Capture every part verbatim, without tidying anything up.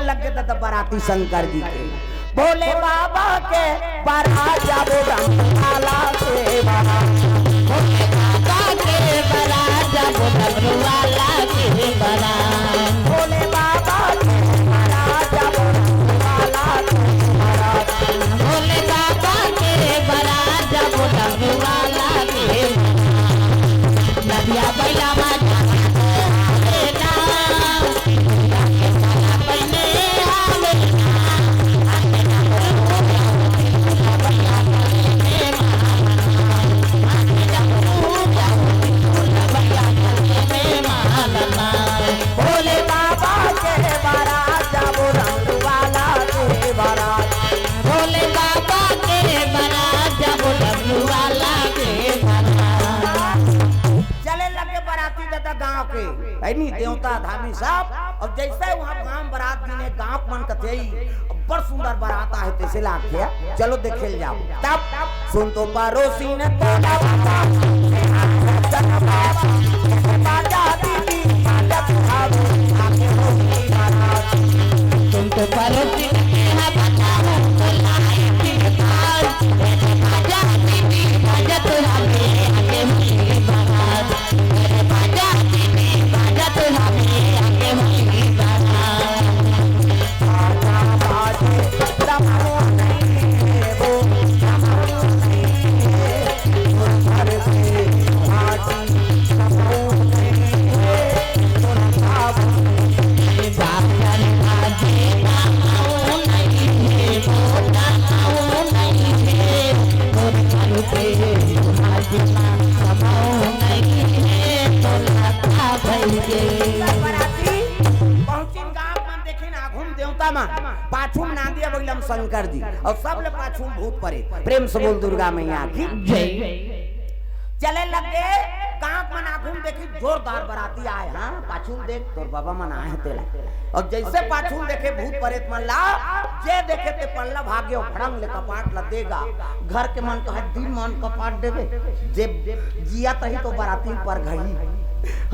लग गे ददा बराती शंकर जी के। भोले बाबा के बरात जाबो रंग वाला के बरात। भोले बाबा के बरात जाबो रंग वाला के बरात। भोले बाबा के बरात जाबो रंग वाला के बरात। भोले बाबा के बरात जाबो रंग वाला के बरात। नदिया बैला मा जाबो रे ना। भोले बाबा के बरात जाबो रंग वाला के बरात। भोले बाबा के बरात जाबो रंग वाला के बरात। चले लगे बराती ददा गांव के, है नी, देवता धामी सब। अब जैसे वहां गांव बरात गिने, गांव के मन कथे, "अब्बड़ सुंदर बरात आहे," तैसे लागथे, "चलो देखे ल जाओ।" तब सुन तो परोसी ने तोला बाबा, बाजा दीदी, बाजा सुहावो, आके होली बरात। सुन तो परोसी ने तोला बाबा, बराती पहुंचिन गांव मन, देखिन आघू म देवता मन, पाछू म नांदिया बइला म शंकर जी, अउ सबले पाछू म भूत परेत। प्रेम से बोल दुर्गा मैया की जय। चले लगे, गांव मन आघू म देखिन जोरदार बराती आए, हां, पाछू म देख तोर बाबा मन आए हे तेला। अउ जइसे पाछू म देखे भूत परेत मन ला, जे देखे ते पल्ला भाग्यो, भड़ंग ले कपाट ला देगा। घर के मन कहे, "दिन मन कपाट देबे, जे जियत रही तो बराती पर घही।"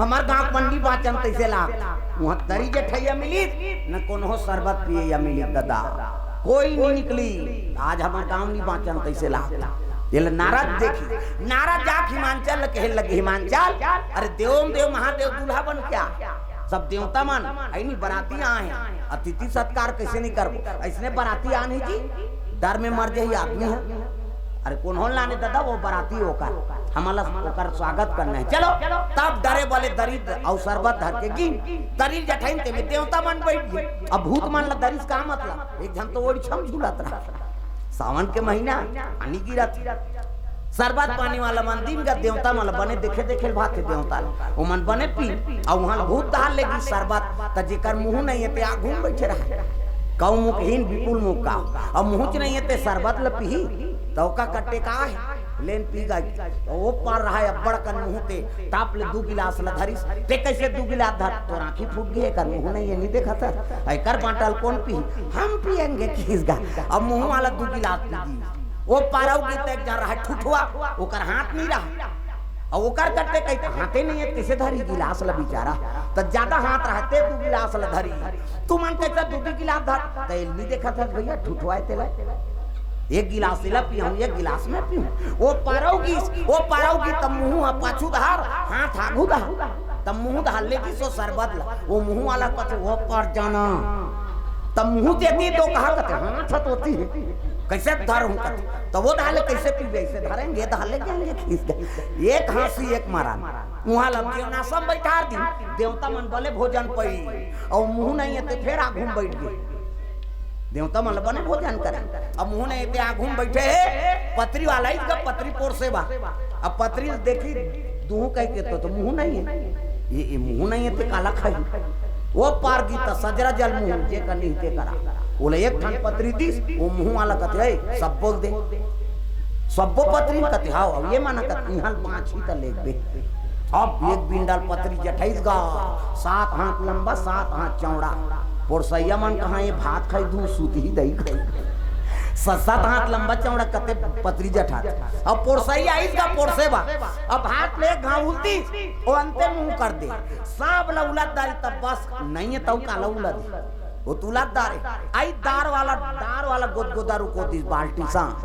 हमर गांव के मन नी बांचन तइसे लाग। उहां दरी जठइया मिलिस, न कोनो सरबत पियइया मिलिस ददा। कोई नी निकली। आज हमर गांव नी बांचन तइसे लाग। ये ले नारद देखी, नारद जाके हिमांचल ल कहे लगे, "हिमांचल, अरे देव म देव महादेव दूल्हा बन के आ।" सब देवता मन, "अइ नी बराती आए हे, अतिथि सत्कार कइसे नी करबो? अइसने बराती आन हे जी, डर में मर जाही आदमी ह।" अरे कोन हो लाने ददा, वो बराती ओकर, हमला ओकर स्वागत करना हे। चलो, तब डरे बले दरी अउ सरबत धर के गिन, दरी जठइन ते में देवता मन बइठ गे। अब भूत मन ला दरिस का मतलब? एक झन तो ओड़ी छम झूलत रहा। सावन के महीना, पानी गिरत हे। सरबत पानी वाला मन दिन गा देवता मन ला बने देखे देखे ल भाथे देवता ला। ओमन बने पी, अउ उहां ल भूत दहाल लेगी सरबत, त जेकर मुंह नइ हे ते आघू म बइठे रहा। कउ मुखहीन बिपुल मुख का, अउ मुंहच नइ हे ते सरबत ल पीही, त ओका कट्टे का हे? लेन पी गा। ओ पार रहा अब्बड़ कन मुंह ते, टाप ले दू गिलास ल धरिस। ते कइसे दू गिलास धर? तोर आंखी फूट गे, एकर मुंह नइ हे, नी देखत हस। एकर बांटा ल कोन पीही? हम पियेंगे किहिस गा। अब मुंह वाला दू गिलास पी गिस। ओ पारव गे त एक झन रहा ठुठवा, ओकर हाथ नी रहा। अउ ओकर कट्टे कही त हाथे नइ हे, कइसे धरी गिलास ल बिचारा? त जादा हाथ रहा ते दू गिलास ल धरी। तुमन कइसे दू दू गिलास धर? त एल नी देखत हस भइया, ठुठवा हे तेला। एक गिलास एला पियाहूं, एक गिलास मैं पीहूं। ओ पारव गिस, ओ पारव गिस, त मुंह ह पाछू डहार, हाथ आघू डहार। त मुंह डहार ले गिस ओ सरबत ल। ओ मुंह वाला कथे, "ओ पर जाना।" त मुंह देती तो कहा कथे, "हाथ ह तोती हे। कइसे धरहूं?" कथे। त ओ डहार ले कइसे पीबे? अइसे धरेंगे, डहार ले कहेंगे खींच दे। एक हांसी, एक मरान। उहां ल जेवनासम बइठार दी, देवता मन बले भोजन पई। अउ मुंह नइ हे ते फेर आघू म बइठ गे। देवता मन ल बने भोजन करे। अब मुंह नइ हे ते आघू म बइठे हे, पतरी वाला ही का पतरी पोरसे बा। अब पतरी ल देखी, दूहूं कहिके तो, तो मुंह नइ हे। ये, ये मुंह नइ हे ते काला खाही? ओ पार गिस त सजरा जल मुंह, जे कनी ते करा। ओला एक ठन पतरी दिस, ओ मुंह वाला कथे, "ए, सब बोल दे।" सब्बो पतरी कथे, "हाव, हाव, ये मना कथे, इहां ल बांचही त लेगबे।" अब एक बिंडल पतरी जठइस गा, सात हाथ लंबा, सात हाथ चौड़ा। पोरसइया मन कहा, "ये भात खाई, दूध सूत ही दही खाई।" स-, सात हाथ लंबा चौड़ा कते पतरी जठात। अब पोरसइया आइस गा पोरसे बा। अब हाथ ले घाव उलतीस, ओ अंते मुंह कर दे। सब ल उलत डारी तब बस, नइ हे तउ काला उलत। वो तुलत दार हे। आई दार वाला, दार वाला गोदगोदा रुको दिस बाल्टी सन।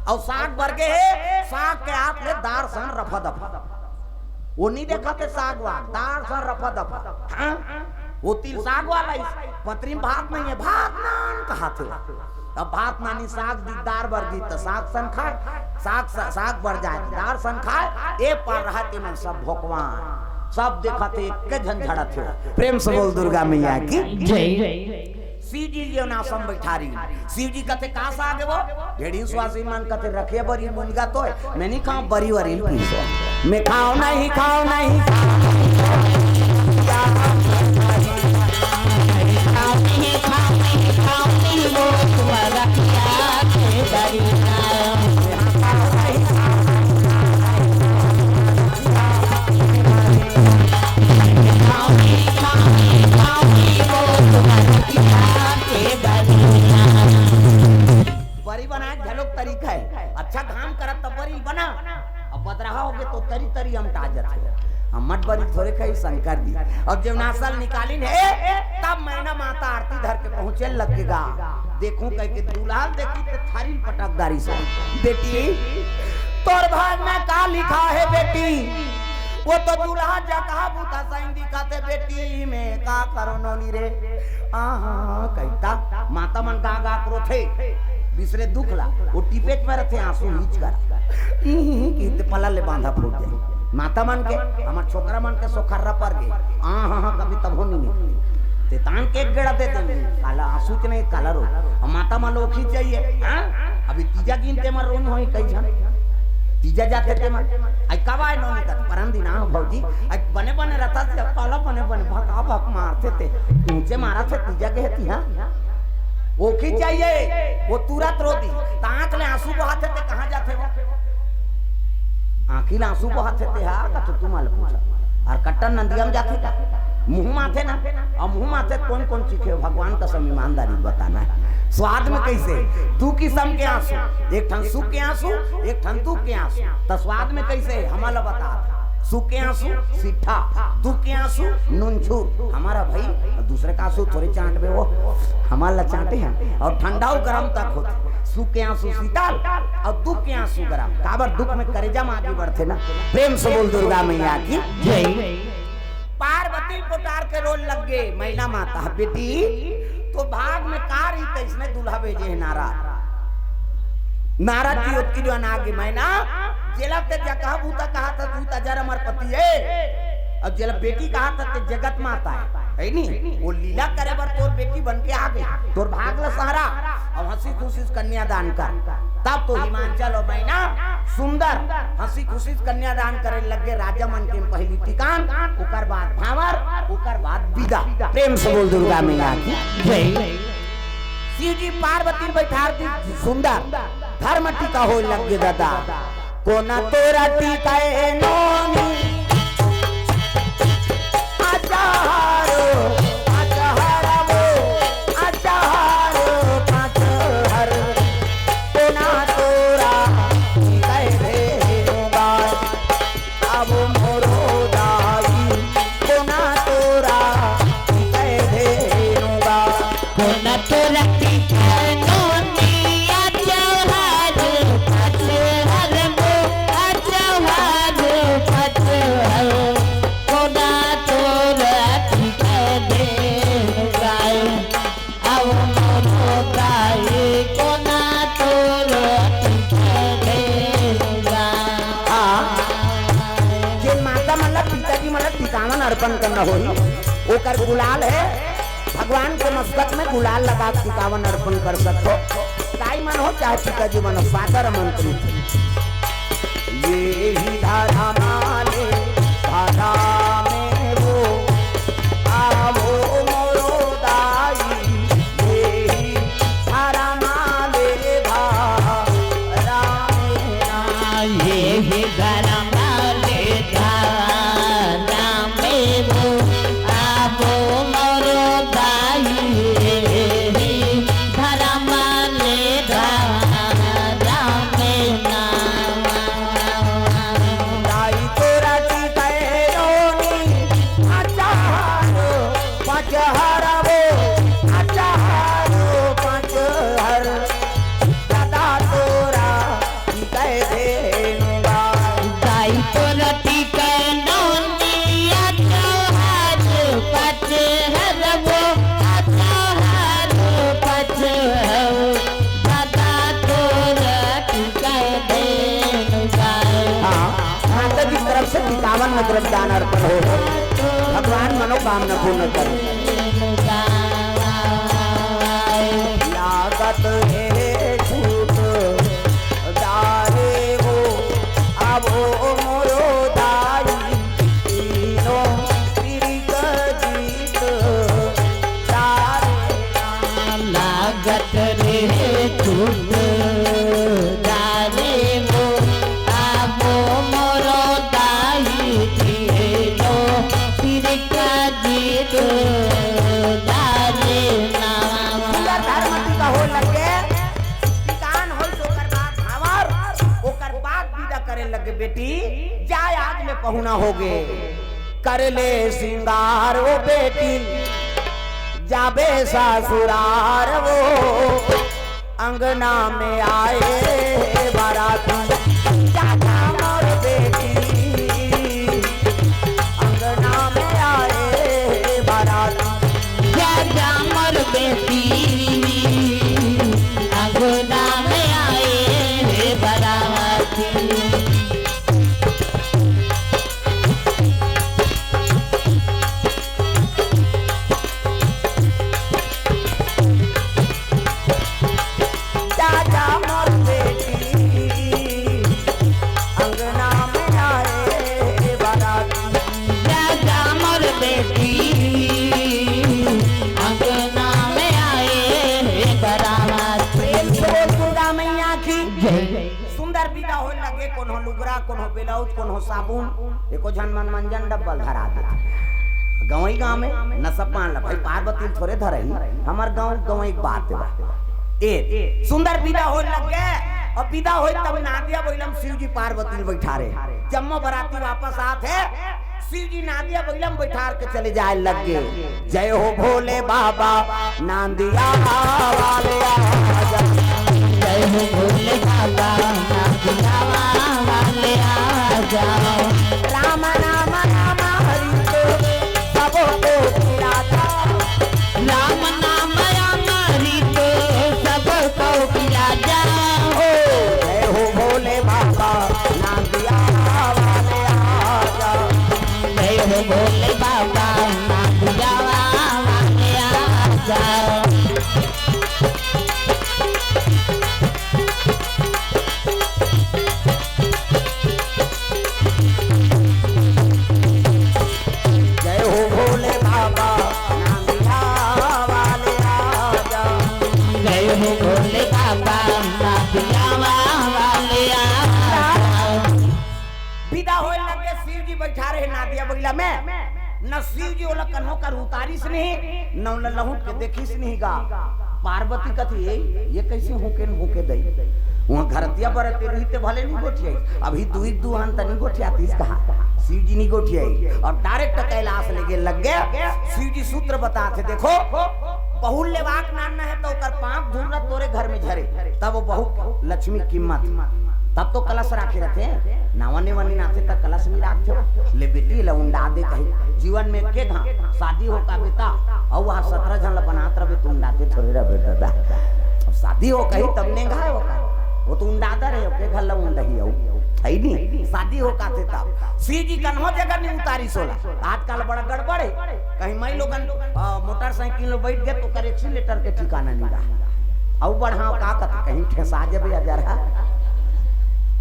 अउ साग बरगे हे, साग के हाथ ले दार सन रफा दफा। वो नहीं देखा थे साग वाग, दार सन रफा दफा। हाँ? वो तिल साग वाला इस पतरी में भात नहीं है, भात नान कहा थे। अब भात नानी साग दी, दार बरगी त साग सन खाए, साग स-, साग बर जाए त दार सन खाए। ए पार रहा तेमन सब भोकवान, सब देखा थे एक झन झड़त हे। प्रेम से बोल दुर्गा मैया की। जय। शिव जी जेवन आसन बैठारी, शिव जी कथे का साग हे वो? ढेड़ी स्वासी मन कथे रखे बरी मुनगा तो है, मैं नहीं खाऊं बरी वरी पीसो। मैं खाओ नहीं, खाओ नहीं, खाओ नहीं, खाओ नहीं, खाओ नहीं, खाओ नहीं, वो तुम्हारा क्या के बरी खाओ नहीं, खाओ नहीं, खाओ नहीं, खाओ नहीं, वो तुम्हारा क्या के बरी खाओ। बरी बनाए घलोक तरीका हे। अच्छा घाम करत त बरी बना, अब बदरहा होगे तो तरी तरी अमटा जथे। अम्मट बरी थोरे खाई शंकर जी। अब जब नासल निकालिन हे, तब मैना माता आरती धर के पहुंचे लगेगा। देखूं कह के दुल्हा देखी ते थारी पटक दारी से। बेटी, तोर भाग में का लिखा हे बेटी? वो तो दुल्हा जगह बुता सही दिखा थे बेटी, मैं का करो नोनी रे। आहा, कहिता माता मन गा गा के रोथे, बिसरे दुख ला, वो टिपेट में रथे आंसू हीच कर। ई, ई, ई, कहिते पला ले बांधा फूट जाए। माता मन के, हमर छोकरा मन के सोखर्रा पर गे। आहा, कभी तभो नहीं निकले। ते तान के एक गेड़ा दे दे, काला आंसू के नहीं, काला रो। अब माता मन लोग ही चाहिए, हाँ? अभी तीजा गिन ते मन रोन होई कई झन। तीजा जाथे ते मन। आई कब आए नोनी तक? परम दिन आ भौजी। आई बने बने रहता से, काला बने बने भका भक मारथे ते। ऊंचे मारा थे तीजा के हेती, हाँ? ओखी चाहिए, वो तुरंत रो दी। त आंख ले आंसू बहाथे ते कहाँ जाथे वो? आंखी ले आंसू बहाथे ते हा, कथो तुमन ल पूछा। अउ कट्टन नंदिया में जाथे का? मुंह माथे ना, अउ मुंह माथे कोन कोन चीखे? भगवान कसम ईमानदारी बताना हे। स्वाद में कैसे? दू किसम के आंसू, एक ठन सुख के आंसू, एक ठन दुख के आंसू। त स्वाद में कैसे? हमन ल बता। सुख के आंसू सिट्ठा, दुख के आंसू नुनझुर। हमर भई, दूसरे का आंसू थोरे चांटबे वो, हमन ल चांटे हे। अउ ठंडा अउ गरम तक होथे। सुख के आंसू शीतल अउ दुख के आंसू गरम। काबर दुख में करेजा में आगी बढ़थे ना। प्रेम से बोल दुर्गा मैया की जय। पार्वती पोटार के रोल लग गे, मैना माता, बेटी, तोर भाग में का रही, कइसने दूल्हा भेजे हे नारद? नारद जी ओतकी जो अना गे, मैना, जेला ते जगह बूता कहा था, तू त जर अमर पति हे, अउ जेला बेटी कहा था, ते जगत माता हे, हे नी? वो लीला करे बर तोर बेटी बन के आ गे, तोर भाग ल सहारा, अउ हंसी खुशी से कन्यादान कर। तब तो हिमांचल अउ मैना सुंदर हंसी खुशी से कन्यादान करे लग गे। राजा मन के पहली टिकान, ओकर बाद भांवर, ओकर बाद विदा। प्रेम से बोल दुर्गा मैया की जय। शिव जी पार्वती बैठार दी सुंदर, धर्म टीका होय लग गे दादा। कोना तोरा टीका ए नोनी, अजहर, अजहर वो, अजहर, अजहर। कोना तोरा टीका ए नोनी, अब मोरो दाई, कोना तोरा टीका ए नोनी। कोना तोरा टीका ए नोनी, अजहर, अजहर वो, अजहर, अजहर। कोना तोरा टीका ए नोनी, अब मोरो दाई, कोना तोरा टीका ए नोनी। हाँ, जे माता मन ला पिताजी मन ला टिकावन अर्पण करना होही, ओकर गुलाल हे। भगवान के मस्तक में गुलाल लगा के टिकावन अर्पण कर सकथो। दाई मन हो चाहे पिताजी मन हो, सादर आमंत्रित हे। ये ही धरा माले धरा में वो, आवो मोरो दाई, ये ही धरा माले धरा में ना। ये ही धरा माले धरा में वो, आवो मोरो दाई, ये ही धरा माले धरा में ना। दाई तोरा टीका ए नोनी, सावन में द्रव्यदान अर्पण हो, भगवान मनोकामना पूर्ण करे। लागत हे छूट डारे वो, अब ओ मोरो दाई, तीनों तिरिक जीत डारे। लागत रे छूट डारे वो, अब ओ मोरो दाई, तीनों तिरिक जीत डारे ना। सुंदर धर्म टीका होय लगे, टीकान होय तो ओकर बाद भावर, ओकर बाद विदा करे लगे, बेटी, जाय आज ले पहुना होगे। कर ले सिंगार ओ बेटी, जाबे ससुरार वो, अंगना में आए बाराती, जा जा मोर बेटी, अंगना में आए बाराती। जा जा मोर बेटी, अंगना में आए बाराती। जा जा मोर बेटी, अंगना में आए बाराती। जा जा मोर बेटी, अंगना में आए बाराती। प्रेम से बोल दुर्गा मैया की जय। सुंदर विदा होय लगे, कोनो लुगरा, कोनो ब्लाउज, कोनो साबुन, एको झन मन मंजन डब्बा ल धरा देथे। गंवई गांव में न सब मान ल भाई, पार्वती ल थोरे धरही, हमर गांव, गंवई के बात हे। ए, सुंदर विदा होय लगे, अउ विदा होय तब नादिया बइला म शिव जी पार्वती ल बइठारे। जम्मो बराती वापस आत हे, शिव जी नादिया बइला म बइठार के चले जाय लगे। जय हो भोले बाबा, नांदिया वाले आजा। जय हो भोले बाबा, नांदिया वाले आजा। राम नाम राम हरि को सबको पिया जा। राम नाम अमृत सबको पिया जा। ओ, जय हो भोले बाबा, नांदिया वाले आजा। जय हो भोले बाबा, नांदिया वाले आजा। जय हो भोले बाबा, नांदिया वाले आजा। जय हो भोले बाबा, नांदिया वाले आजा। विदा होय लगे, शिव जी बइठा रहे नादिया बइला में, न शिव जी ओला कन्हो कर उतारिस नहीं, न ओला लहुट के देखिस नहीं गा। पार्वती कथे, "ए, ये कइसे हुके न हुके दई?" उहां घरतिया बरते रहिते भले नहीं गोठियाई, अभी दुई दुहान त नहीं गोठियातिस कहा, शिव जी नहीं गोठियाई। अउ direct कैलाश लेगे लगे। शिव जी सूत्र बताथे, देखो, बहू लेवाक नान न हे त ओकर पांव धूर ल तोरे घर में झरे, तब ओ बहू लक्ष्मी कीमत। तब तो कलश राखे रथे, नावा नेवा नी नाथे त कलश नी राखथे। ले बेटी ल उंडा दे कही, जीवन में के घां शादी हो का बेटा, अउ वहां सतरा झन ल बनात रबे, त उंडाते थोरे रबे दादा। अब शादी हो कही तब नेंगाय हो का, ओ तो उंडादा रहे, ओके घर ल उंडही अउ, हे नी? शादी हो का थे तब। शिव जी कन्हो जगह नी उतारिस ओला। आजकल बड़ा गड़बड़ हे। कहीं मई लोगन, अ, मोटरसाइकिल में बइठ गे त ओकर accelerator के ठिकाना नी रहा। अउ बढ़ाव का कथे, कहीं ठेसा जबे अजरहा।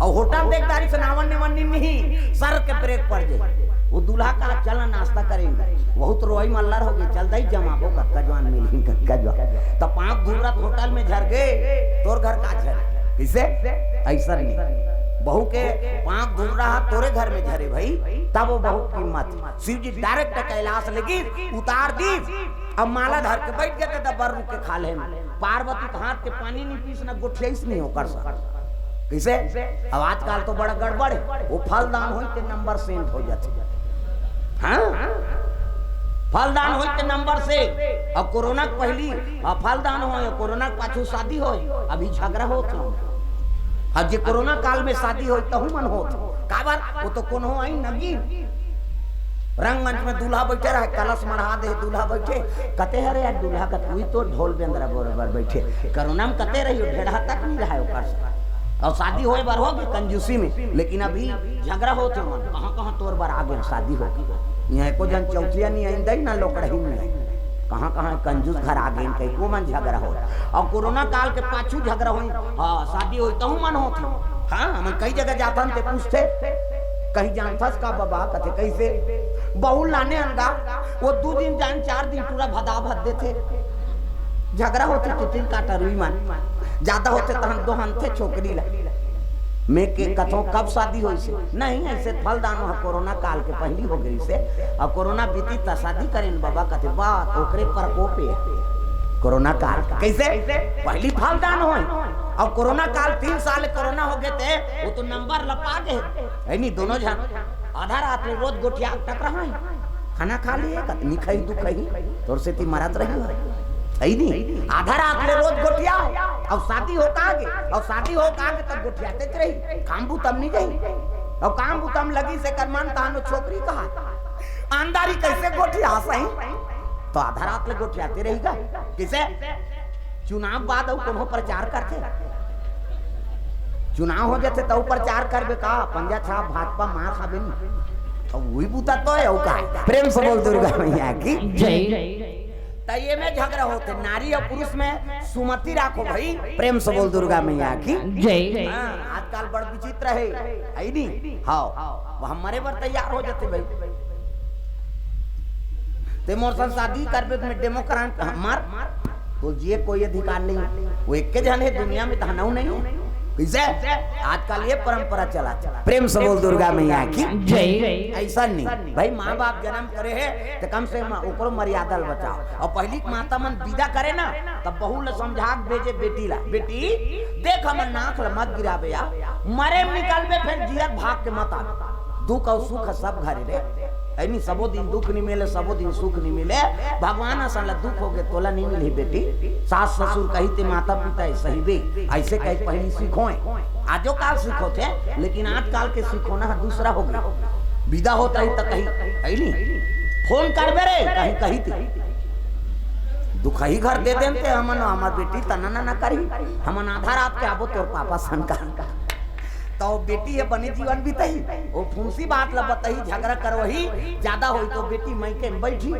अउ होटल देख डारिस नावा नेवा नी, नहीं, सर के brake पड़ जाय। ओ दूल्हा कहा, "चल ना नाश्ता करेंगे।" बहुत रोई मल्लर होगे, "चल दई जमाबो, कतका जवान मिलही, कतका जवान।" त पांव धूर ल होटल में झर गे, तोर घर का झर? कइसे? अइसन नहीं। बहू के पांव धूर ल तोरे घर में झरे भई, तब ओ बहू कीमत। शिव जी direct कैलाश लेगिस, उतार दिस, अब माला धर के बइठ गे, त बर रुख के खा ले। पार्वती के हाथ के पानी नी पीस, न गोठियाइस नहीं ओकर सा। कइसे? अब आजकल तो बड़ा गड़बड़ हे, ओ फलदान होय ते नंबर सेंट हो जाथे। हां, फलदान होय ते नंबर से। अब कोरोना के पहिली, अब फलदान होय, कोरोना के पाछू शादी होय, अभी झगड़ा होत हे। अब जे कोरोना काल में शादी होय, तहू मन होत हे। काबर? ओ तो कोनो आई नगी। रंगमंच में दूल्हा बइठे रहे, कलश मढ़ा दे, दूल्हा बइठे, कते हरे यार दूल्हा का, उही तो ढोल बेंदरा बरोबर बइठे। कोरोना में कते रहियो, ढेढ़ा तक नी रहे ओकर से। अउ शादी होय बर होगे कंजूसी में, लेकिन अभी झगरा होत हे मन, कहाँ कहाँ तोर बर आगे शादी होगे। इहाँ एको झन चौथिया नइ आइन दई ना लोकड़ही में, कहाँ कहाँ कंजूस घर आगे कहिके ओ मन झगरा होत। अउ कोरोना काल के पाछू झगरा होई, हाँ शादी होई तहू मन होत हे। हाँ हमन कई जगह जाथन ते पूछथे, कहीं जानथस का बबा, कथे कइसे? बहू ल लाने अनगा, ओ दू दिन जान चार दिन टूरा भदा भद देथे। झगरा होथे तितिल काटा रुई मन, जादा होथे तहन दोहनथे छोकरी ला। मैं के कथों कब शादी होइसे? नहीं, अइसे फलदान ह कोरोना काल के पहिली हो गइसे, अउ कोरोना बीती त शादी करेन बबा, कथे बा ओकरे प्रकोप हे कोरोना काल के। कइसे? पहिली फलदान होय, अउ कोरोना काल तीन साल कोरोना होगे ते ओ तो नंबर लपा गे हे, हे नी? दोनों झन आधा रात ले रोज गोठिया टकराहय। खाना खा लिए, कतनी खाही, दू खाही, तोर सेती मरत रही हो। हे नी? आधा रात ले रोज गोठिया, अउ शादी हो का गे, अउ शादी हो का गे, तब गोठियाते रही, काम बुतम नइ जाही। अउ काम बुतम लगिसे कर मन तानो छोकरी कहा, आंधारी कइसे गोठिया सही? तो आधा रात ले गोठियाते रही गा। कइसे? चुनाव बाद अउ कोनो प्रचार करथे? चुनाव हो जाथे त अउ प्रचार करबे का? पंजा छाप भाजपा मार खाबे नी। त उही बुता तो हे अउ का? प्रेम से बोल दुर्गा मैया की जय। त ये में झगरा होथे, नारी अउ पुरुष में सुमति राखो भाई। प्रेम से बोल दुर्गा मैया की जय। हाँ, आजकल बड़ विचित्र हे, हे नी? हाँ, वो हम मरे बर तैयार हो जाथे भाई। ते मोर संग शादी करबे त मैं डेमोक्राट मार, तो जिए कोई अधिकार नहीं। वो एके झन हे दुनिया में, तहनऊ नहीं हे। कइसे? आजकल ये परंपरा चला। प्रेम से बोल दुर्गा मैया की जय। अइसन नहीं भाई, माँ बाप जन्म करे हे त कम से कम ओकरो मर्यादा ल बचाओ। अउ पहिली के माता मन विदा करे ना, तब बहू ल समझा के भेजे बेटी ला, बेटी देख हमर नाक ल मत गिराबे यार, मरे में निकलबे फेर जियत भाग के मत आबे। दुख अउ सुख सब घरे रे। हे नी, सबो दिन दुख नइ मिले, सबो दिन सुख नइ मिले। भगवान असन ला दुख होगे तोला नइ मिलही बेटी। सास ससुर कही ते माता पिता हे सहिबे, अइसे कही पहिली सिखोय। आजो काल सिखोथे, लेकिन आजकाल के सिखोना ह दूसरा होगे। विदा होत रही त कही, हे नी, फोन करबे रे, कही कही ते। दुखही घर दे देन ते हमन, हमर बेटी तना ना ना करही, हमन आधा रात के आबो तोर पापा सन का। त ओ बेटी हे बने जीवन बिताही, ओ फुंसी बात ल बताही, झगरा करवाही, जादा होही त ओ बेटी मइके में बइठही।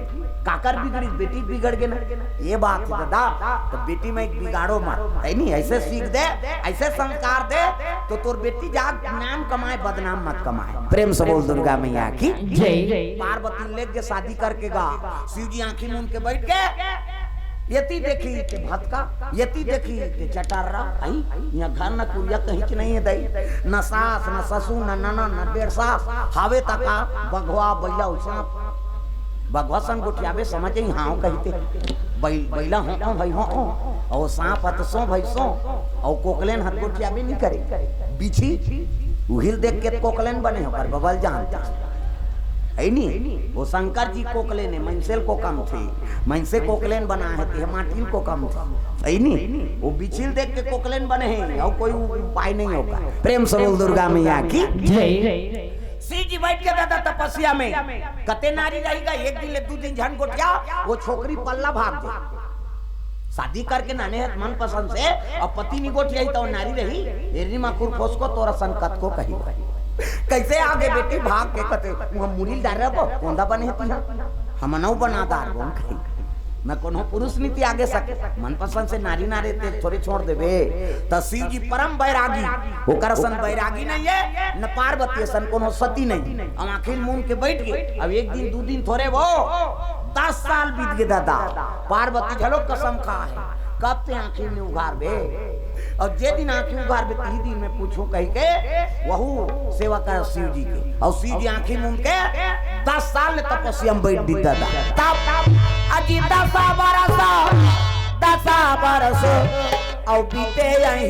काकर बिगड़ही? बेटी बिगड़ गे ना। ये बात हे ददा, त बेटी मइके बिगाड़ो मत, हे नी? अइसे सीख दे, अइसे संस्कार दे, त तोर बेटी जाग नाम कमाय, बदनाम मत कमाय। प्रेम से बोल दुर्गा मैया की जय। पार्वती लेके शादी करके गा, शिव जी आँखी मूंद के बइठ गे। एती देखही ते भतका, एती देखही ते चटर्रा। अई, इहाँ घर न कुरिया कहीं के नहीं हे दई, न सास, न ससुर, न ननद, न डेढ़ सास। हावे त का, बघवा, बइला अउ सांप। बघवा सन गोठियाबे, समझ अई, हाँ कहिते। बइ-, बइला हो, हो भई हो, हो। अउ सांप ह त सो भई सो। अउ कोकलेन ह त गोठियाबे नहीं करे। बिछी, उहिल देख के कोकलेन बने हो, पर बबल जानता। अई नी, ओ शंकर जी कोकलेन हे, मइनसे ल कोकम थे। मइनसे कोकलेन बना हे, ते माटी ल कोकम थे। अई नी, ओ बिछी ल देख के कोकलेन बने हे, अउ कोई उपाय नहीं होगा। प्रेम से बोल दुर्गा मैया की जय। शिव जी बइठ गे ददा तपस्या में, कते नारी रही गा, एक दिन ले दू दिन झन गोठिया, ओ छोकरी पल्ला भाग जाय। शादी करके नाने हे त मनपसंद से, अउ पति नइ गोठियाही त ओ नारी रही, एरी मा खुर फोसको तोर असन कतको कही। कइसे आगे बेटी भाग के कते, उहाँ मुड़ी ल डारे रबो, कोंदा बने हे तिहाँ। हमनऊ बना दार बोन कही। मैं कोनो पुरुष नइ तियागे सके, मनपसंद से नारी ना रहे ते थोरे छोड़ देबे। त शिव जी परम बैरागी, ओकर असन बैरागी नहीं हे, न पार्वती असन कोनो सती नहीं। अब आँखी ल मूंद के बइठ गे, अब एक दिन दू दिन थोरे वो, दस साल बीत गे ददा। पार्वती घलो कसम खा हे, कब ते आँखी नइ उघारबे? अउ जे दिन आँखी उघारबे, तिही दिन मैं पूछूं कहिके, वहू सेवा कर शिव जी के। अउ शिव जी आँखी मूंद के दस साल ले तपस्या में बइठ दिस ददा। तब अजी दस बरस, दस बरस, अउ बीते अही